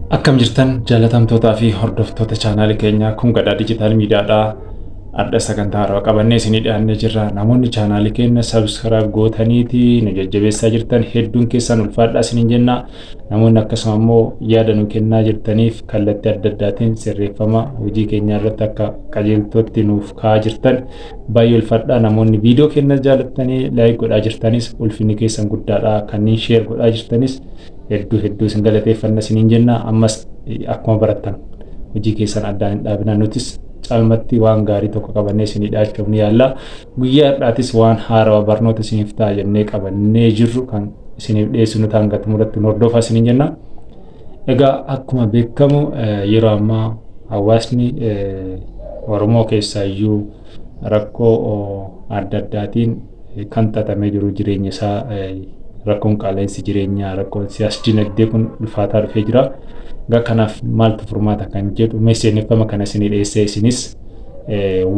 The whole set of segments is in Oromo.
Akkam jirtan jaalatamtootaa fi hordoftoota chaanaalii keenyaa kun Gadaa Diijitaal Miidiyaadha. Adda sagantaa haarawaa qabannee isinii dhiyaannee jirra. Namoonni chaanaalii keenya subscribe gootaniiti nu jajjabeessaa jirtan hedduun keessan ulfaadhaa isiniin jenna. Namoonni akkasuma immoo yaada nu kennaa jirtaniif kallattii adda addaatiin sirreeffama hojii keenyaa irratti akka qajeeltootti nuuf kaa'aa jirtan baay'ee ulfaadhaa. Namoonni viidiyoo keenya jaalattanii like godhaa jirtanis ulfinni keessan guddaadha. Kanneen share godhaa jirtanis hedduu hedduu isin galateeffanna isiniin jenna. Ammas akkuma barattan hojii keessan addaan hin dhaabina, nutis caalmatti waan gaarii tokko qabannee isinii dhiyaachuuf ni yaalla. Guyyaa har'aatis waan haarawaa barnoota isiniif ta'a jennee qabannee jirru kan isiniif dhiyeessinu ta'an hanga xumuratti nu hordofaa isiniin jenna. Egaa akkuma beekamu yeroo ammaa hawaasni Oromoo keessaayyuu rakkoo adda addaatiin kan xaxamee jiru, jireenya isaa rakkoon qaala'insi jireenyaa, rakkoon siyaas dinagdee kun ulfaataa dhufee jira. Egaa kanaaf maaltu furmaata kan jedhu mee seeneffama kana isinii dhiyeessee, isinis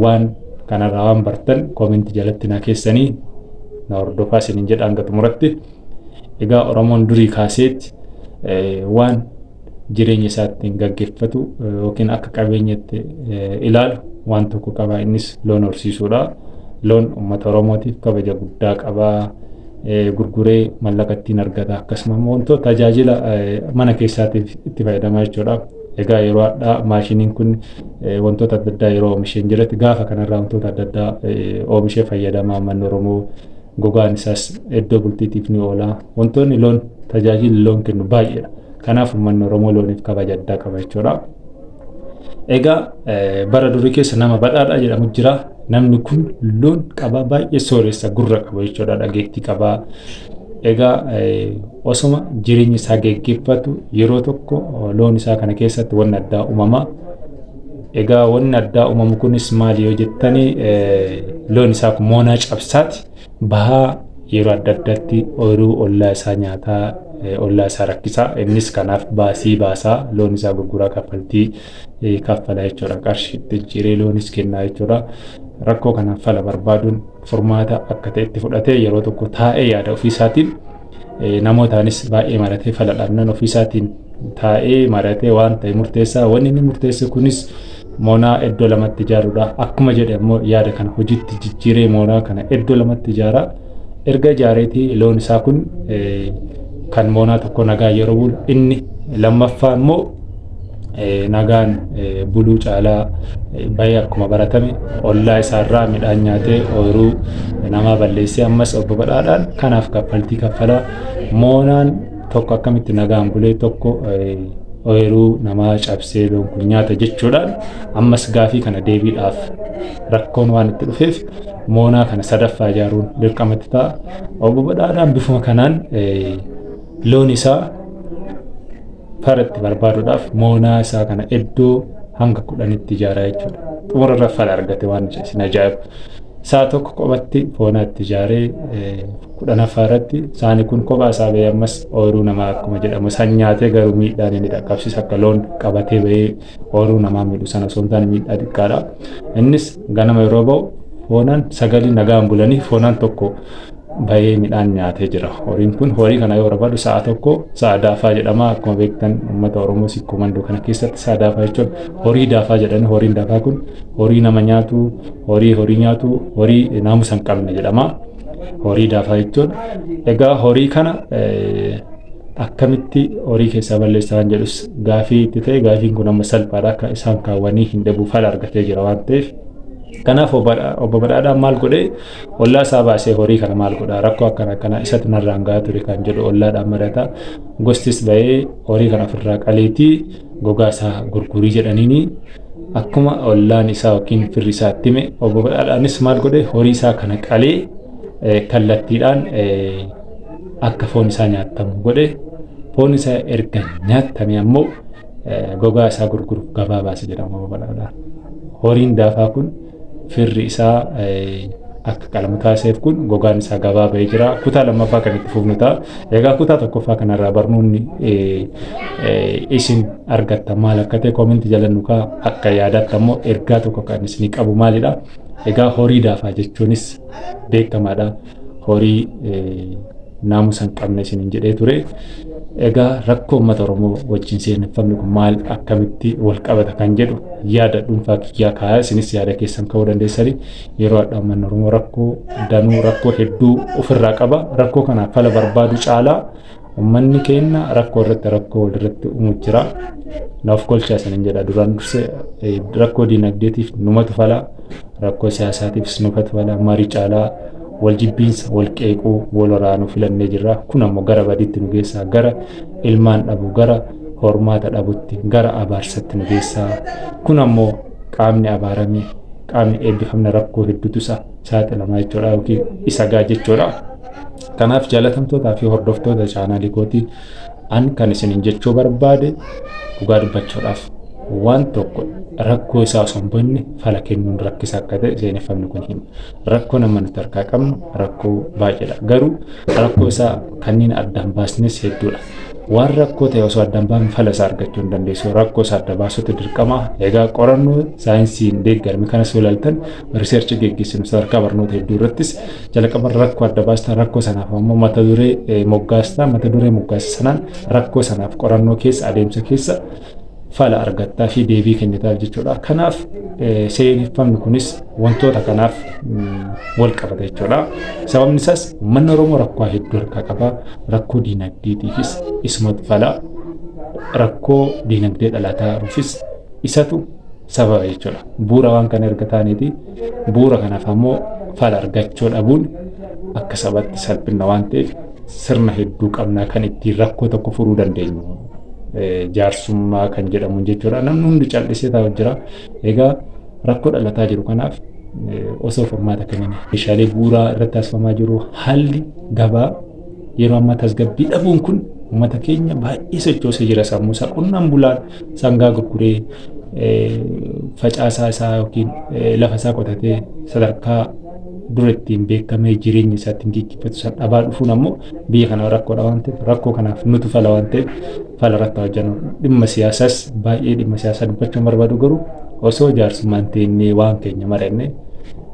waan kanarraa waan bartan koomentii jalatti naa keessanii na hordofaa isiniin jedha hanga xumuratti. Egaa Oromoon durii kaaseetti waan jireenya isaa ittiin gaggeeffatu yookiin akka qabeenyatti ilaalu waan tokko qaba, innis loon horsiisuudha. Loon uummata Oromootiif kabaja guddaa qaba. Gurguree mallaqa ittiin argata, akkasuma immoo wantoota tajaajila mana keessaatiif itti fayyadama jechuudha. Egaa yeroo har'aa maashiniin kun wantoota adda addaa yeroo oomishee hin jiretti, gaafa kanarraa wantoota adda addaa oomishee fayyadama manni Oromoo. Gogaan isaas iddoo bultiitiif ni oola. Wantoonni loon tajaajilli loon kennu baay'eedha. Kanaaf uummanni Oromoo looniif kabaja addaa qaba jechuudha. Egaa bara durii keessa nama Badhaadhaa jedhamu jira. Namni kun loon qaba, baay'ee sooressa, gurra qaba jechuudha, dhageettii qaba. Egaa osuma jireenya isaa geggeeffatu yeroo tokko loon isaa kana keessatti wanni addaa uumama. Egaa wanni addaa uumamu kunis maali yoo jettanii, loon isaa kun moonaa cabsaati. Bahaa yeroo adda addaatti ooyiruu ollaa isaa nyaataa, ollaa isaa rakkisaa. Innis kanaaf baasii baasaa, loon isaa gurguraa kaffaltii kaffala jechuudha. Qarshii itti jijjiiree loonis kennaa jechuudha. Rakkoo kanaaf fala barbaaduun furmaata akka ta'etti fudhatee yeroo tokko taa'ee yaada ofiisaatiin namootaanis baay'ee maratee fala dhabnan ofiisaatiin taa'ee maratee waan ta'e murteessaa. Wanni inni murteesse kunis moonaa iddoo lamatti ijaaruudha. Akkuma jedhe immoo yaada kana hojiitti jijjiiree moonaa kana iddoo lamatti ijaara. Erga ijaareetii loon isaa kun kan moonaa tokko nagaa yeroo bulu, inni lammaffaa immoo nagaan buluu caalaa bahee akkuma baratame ollaa isaarraa midhaan nyaatee ooyiruu namaa balleessee, ammas obbo Badhaadhaan kanaaf kaffaltii kaffalaa, moonaan tokko akkamitti nagaan bulee tokko ooyiruu namaa cabsee loon kun nyaata jechuudhaan, ammas gaafii kana deebiidhaaf rakkoon waan itti dhufeef moonaa kana sadaffaa ijaaruun dirqamatti ta'a. Obbo Badhaadhaan bifuma kanaan loon isaa fara itti barbaaduudhaaf moonaa isaa kana iddoo hanga 10tti ijaaraa jechuudha. Xumura irra fala argate waan isin ajaa'ibu. Sa'a tokko qophatti foonaa itti ijaaree 10ffaa irratti saani kun kophaa isaa bahee ammas ooyiruu namaa akkuma jedhamu isaan nyaatee, garuu miidhaan inni dhaqqabsiisa akka loon qabatee bahee ooyiruu namaa miidhu sana osoo hin taane miidhaa xiqqaadha. Innis ganama yeroo ba'u foonaan sagalii nagaan bulanii foonaan tokko bahee midhaan nyaatee jira. Horiin kun horii kana yoo barbaadu sa'a tokko sa'a daafaa jedhama. Akkuma beektan uummata Oromoo Sikkoo Mandoo kana keessatti sa'a daafaa jechuun horii daafaa jedhani. Horiin daafaa kun horii nama nyaatu, horii horii nyaatu, horii naamusa hin qabne jedhama. Horii daafaa jechuun egaa horii kana akkamitti horii keessaa balleessaa kan jedhus gaafii itti ta'e. Gaafiin kun amma salphaadha, akka isaan kaawwanii hin dhabu, fala argatee jira waan ta'eef. Kanaaf obbo Badhaadhaan maal godhee? Ollaa isaa baasee horii kana maal godhaa, rakkoo akkana akkana isatu narraan gahaa ture kan jedhu ollaadhaan mari'ata. Gostis bahee horii kana ofirraa qaleetii gogaa isaa gurgurii jedhaniini. Akkuma ollaan isaa yookiin firri isaa itti hime, obbo Badhaadhaanis maal godhee? Horii isaa kana qalee kallattiidhaan akka foon isaa nyaatamu godhe. Foon isaa erga nyaatame ammoo gogaa isaa gurguruuf gabaa baase jedhama obbo Badhaadhaan. Horiin daafaa kun firri isaa akka qalamu taasiseef kun gogaan isaa gabaa bahee jira. Kutaa lammaffaa kan itti fufnu ta'a. Egaa kutaa tokkoffaa kanarraa barnoonni isin argattan maal akka ta'e koomentii jala nu kaa'aa. Akka yaadaatti ammoo ergaa tokko kan isinii qabu maalidha? Egaa horii daafaa jechuunis beekamaadha. Horii naamusa hin qabne isiniin jedhee ture. Egaa rakkoo uummata Oromoo wajjin seeneffamni kun maal akkamitti wal qabata kan jedhu yaada dhuunfaa kiyyaa kaayaa, isinis yaada keessan ka'uu dandeessanii. Yeroo adda uummanni Oromoo rakkoo danuu, rakkoo hedduu ofirraa qaba. Rakkoo kanaaf fala barbaadu caalaa uummanni keenya rakkoo irratti rakkoo walirratti uumuu jira. Naaf kolchaa isiniin jedha. Duraan dursee rakkoo diinagdeetiif numatu fala, rakkoo siyaasaatiifis numatu fala. Marii caalaa wal jibbiinsa, wal qeequu, wal waraanuu filannee jirra. Kun ammoo gara badiitti nu geessa, gara ilmaan dhabu, gara hormaata dhabutti, gara abaarsatti nu geessa. Kun ammoo qaamni abaarame, qaamni eebbifamne rakkoo hedduutu isa saaxilamaa jechuudha yookiin isa gaa jechuudha. Kanaaf jaalatamtootaa fi hordoftoota chaanaalii kootii, an kan isiniin jechuu barbaade, dhugaa dubbachuudhaaf waan tokko rakkoo isaa osoo hin beekne fala kennuun rakkisaa akka ta'e seeneffamni kun hima. Rakkoo nama nuti harkaa qabnu rakkoo baay'eedha. Garuu rakkoo isaa kanneen addaan baasnes hedduudha. Waan rakkoo ta'e osoo addaan baafne fala isaa argachuu hin dandeessu. Rakkoo isaa adda baasuutu dirqama. Egaa qorannoo saayinsiin deeggarame kanas yoo ilaaltan, research geggeessinu sadarkaa barnoota hedduu irrattis jalqaba rakkoo adda baastan, rakkoo sanaaf ammoo mata duree moggaastaa, mata duree moggaasa sanaan rakkoo sanaaf qorannoo keessa adeemsa keessa fala argattaa fi deebii kennitaaf jechuudha. Kanaaf seeneffamni kunis wantoota kanaaf wal qabata jechuudha. Sababni isaas uummanni Oromoo rakkoo hedduu harkaa qaba. Rakkoo diinagdeetiifis isumatu fala. Rakkoo diinagdee dhalataa dhufis isatu sababa jechuudha. Bu'uura waan kana erga taaneeti, bu'uura kanaaf ammoo fala argachuu dhabuun akka sabatti salphina waan ta'eef, sirna hedduu qabnaa kan ittiin rakkoo tokko furuu dandeenyu. Jaarsummaa kan jedhamu jechuudha. Namni hundi callisee taa'u jira. Egaa rakkoo dhalataa jiru kanaaf osoo furmaata kennine, meeshaalee bu'uuraa irratti taasifamaa jiru, haalli gabaa yeroo ammaa tasgabbii dhabuun kun uummata keenya baay'ee sochoosee jira sammuu isaa. Qonnaan bulaan sangaa gurguree facaasaa isaa yookiin lafa isaa qotatee sadarkaa dura ittiin beekamee jireenya isaa ittiin gaggeeffatu san dhabaa dhufuun ammoo biyya kana rakkoodha waan ta'eef, rakkoo kanaaf nutu fala waan ta'eef fala irratti hojjennu. Dhimma siyaasaas baay'ee dhimma siyaasaa dubbachuun barbaadu, garuu osoo jaarsummaan teennee waan keenya mari'annee,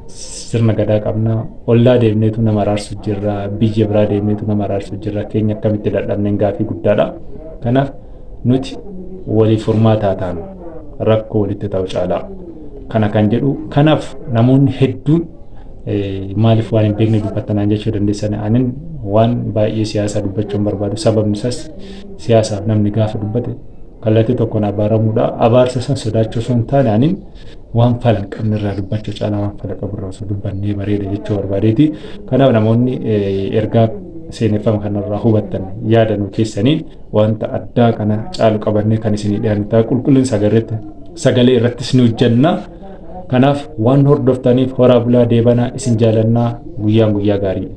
sirna gadaa qabna, ollaa deemneetu nama araarsu jirra, biyya biraa deemneetu nama araarsu jirra, keenya akkamitti dadhabneen gaafii guddaadha. Kanaaf nuti waliif furmaataa taanu rakkoo walitti ta'u caalaa kana kan jedhu. Kanaaf namoonni hedduun maaliif waan hin beekne dubbattanaan jechuu dandeessan. Anin waan baay'ee siyaasaa dubbachuu hin barbaadu. Sababni isaas siyaasaaf namni gaafa dubbate kallattii tokkoon abaaramuudha. Abaarsa san sodaachuu osoo hin taane, anin waan fala hin qabne irraa dubbachuu caalaa waan fala qabu irraa osoo dubbannee bareeda jechuu barbaadeeti. Kanaaf namoonni ergaa seeneffama kanarraa hubattan yaada nu keessaniin wanta addaa kana caalu qabannee kan isinii dhiyaannu ta'a. Qulqullina sagalee irrattis ni hojjenna. Kanaaf waan hordoftaniif horaa bulaa, deebanaa, isin jaalannaa, guyyaan guyyaa gaarii.